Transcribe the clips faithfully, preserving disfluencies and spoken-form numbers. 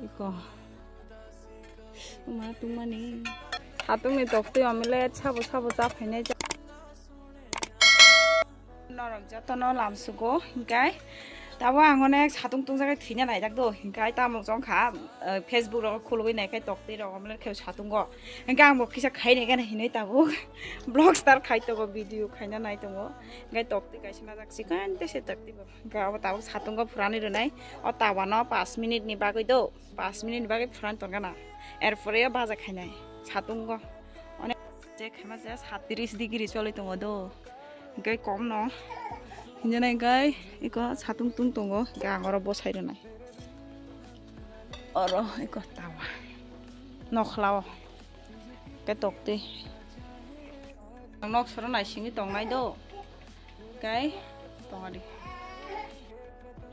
Iko. Uma tungmani. Satungni toktwi omelet sabo sabo cha phainai. Norok jotono lamsugo, hinkhe tabo ang onek satung tungjagai thwina naijak do, hinkhe tamo chongkha, eh, Facebook rogo khulugwi naikhai toktwi rok omelet khe satungo. Hinkhe ang bo kisa khainai gana hinwi tabuk vlog start khai tongo, video khaina nai tongo. Hinkhe toktwi kaisa najak chikon tei se toktwi bo. Hinkhe abo tabuk satungo phurani rwnai. O tawano pash minute ni bagwi do. Pash minute ni bagwi phurani tongkha na. Erpore o baja khainai satungo. Onek je khaima je satris degree choli tongo do. Hinkhe kom no. Hinjana hinkhe iko satung tung tongo. Hinkhe ang oro bosai rwnai. Oro iko tawa. Nokhlao. Hinkhe toktwi. Ang nok soro naisingwi tongnai do. Hinkhe tongadi.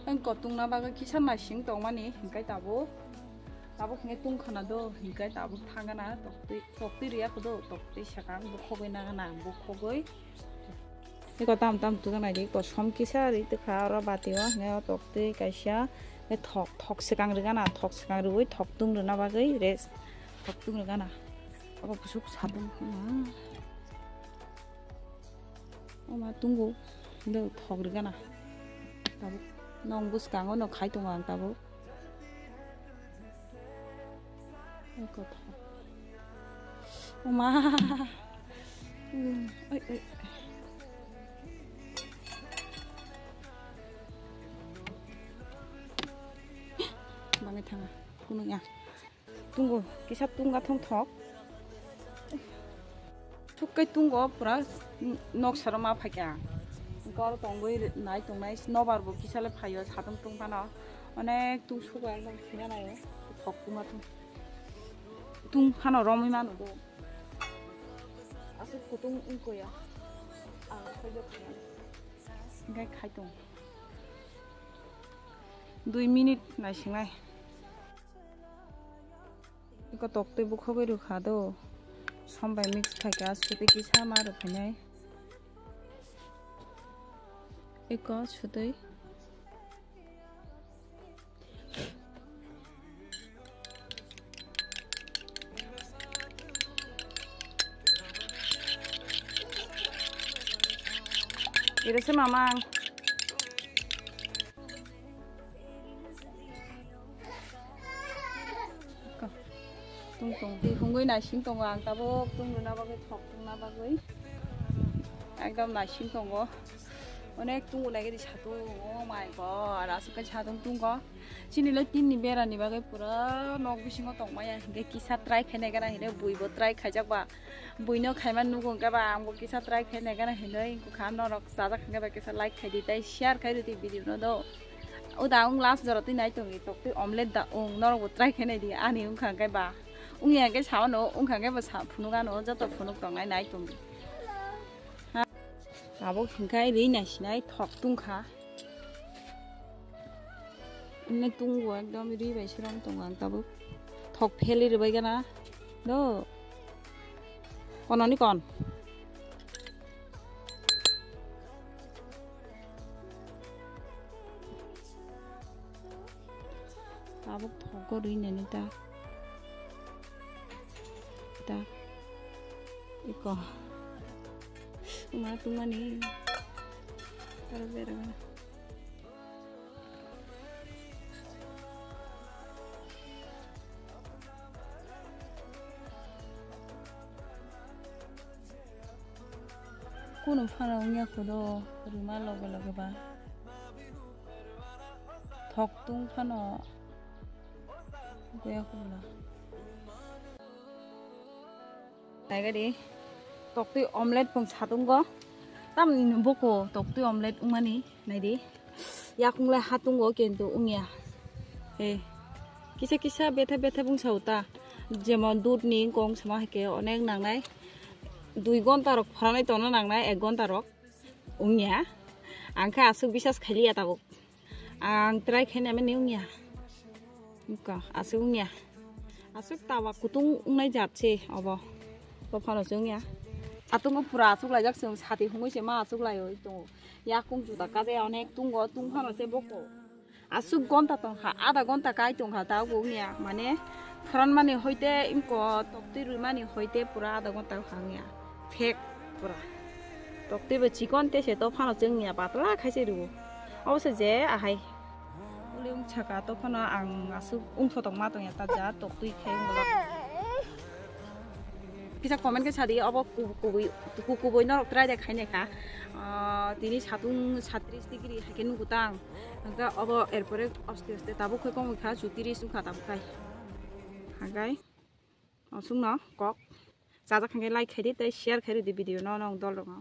Ang kotungna bagwi kisa naising tongmani, hinkhe tabuk, tabuk hinkhe tungkhana do, hinkhe tabuk thangana, toktwi, toktwi riya kho do, toktwi sakang bukhogwi nangana, bukhogwi. Eko tam tam tugana di, kosom kisa ri tukha oro batio, hinkhe o toktwi kaisa, hinkhe thok, thok swkang rwgana, thok swkang rwui thok tung rwna bagwi rest, thok tung rwgana. Abo busuk satung khana. Oma tungo, do thok rwgana. Tabuk nong bwskango no khai tongo ang tabuk. Eko thok. Oma. Oi, oi. Bangwi thanga. Kuno ya. Tungo, kisa tunga thong thok. Thukkai tungo pura nok saro ma phaikha. Gor tongwi nai tongnai nobar bo kisa le phaio satung tung phano. Onek tung sugo ekdom thina naio. Thok tunga thong. Tung phano romwi mano do. Aswk kutung wngkoya. Ang khaijo khaiya. Hinkhe khai tong. Dui minute naisingnai. Eko toktwi bukhogwi rwkha do. Som bai mix khaikha, sutwi kisa ma rwphainai. Eko sutwi. Iro se mamang. Tung tung. Twi hungwi naising tongo ang tabuk tung rwna bagwi, thok tungna bagwi. Ekdom naising tongo. Onek tung unai gidi satung. Oh my God, aswk khe satung tungo. Chini le tin ni bera ni bagwi pura nok bisingo tongmaya. Hinkhe kisa try khainai gana hinwi bui bo try khaijak ba. Buino khaima nugo hwnkhe ba, ang bo kisa try khainai gana hinwi wngkha norok chajak hwnkhe ba kisa like khaidi tei share khaidi tei video no do. O da ang last jora twi nai tongdi toktwi omelette da ang norok bo try khainai di ani wngkha hwnkhe ba. Wngya hwnkhe sao no wngkha hwnkhe bo sa phunuk ano joto phunuk tongnai nai tongdi. Ha. Tabuk hwnkhe ri nai sinai thok tungkha. Ini tungo ekdom ri bai sirom tongo ang tabuk. Thok pheli rwbai gana. Do. Kono ni kon. Tabuk thogo ri nani ta. Ta. Iko. Uma tungmani. Aro bera. Kunu phano wngya kho do, rwma loge loge ba. Thok tung phano wngya kho bwla. Naigadi, toktwi omelette pung satungo. Tamni boko toktwi omelette wngmani, naidi. Yakung le hatungo kintu wngya. Eh, kisa kisa betha betha bung sauta. Jemon dudh ni kong sama hai khe onek nangnai. Dui gonta rok phoranai tongna nangnai, ek gonta rok. Wngya. Ang khe aswk bisas khailiya tabuk. Ang try khaina mani wngya. Wngkha, aswk wngya. Aswk tawa kutung wngnai jat se obo. Bo phano se wngya. Satungo pura aswk laijak se, sati hungwi se ma aswk laiwi tongo. Yakung juda kaje onek tungo, tung phano se boko. Aswk gonta tongkha, ada gonta kai tongkha, ta bo wngya, mane, phoran mani hoite, imko toktwi rwi mani hoite, pura ada gonta wngya, fake pura. Toktwi bo chikon te se to phano chwngya, patla khaise rwo. Obo se je ahai. Uli wng saka to phano ang aswk wng photok ma tongya, ta ja toktwi khai wng kisa comment khe sadi, obo ku-, kubui, ku-, kubui norok try de khainai kha. Ah, tini satung satris degree hai khe nugo tang. Hwnkhe obo erpore aste aste tabuk khai komoi kha, chutris wngkha tabuk khai. Hagai, osungno kok. Chajak khe like khai di, tei share khai rw di video no, nong dol rok no.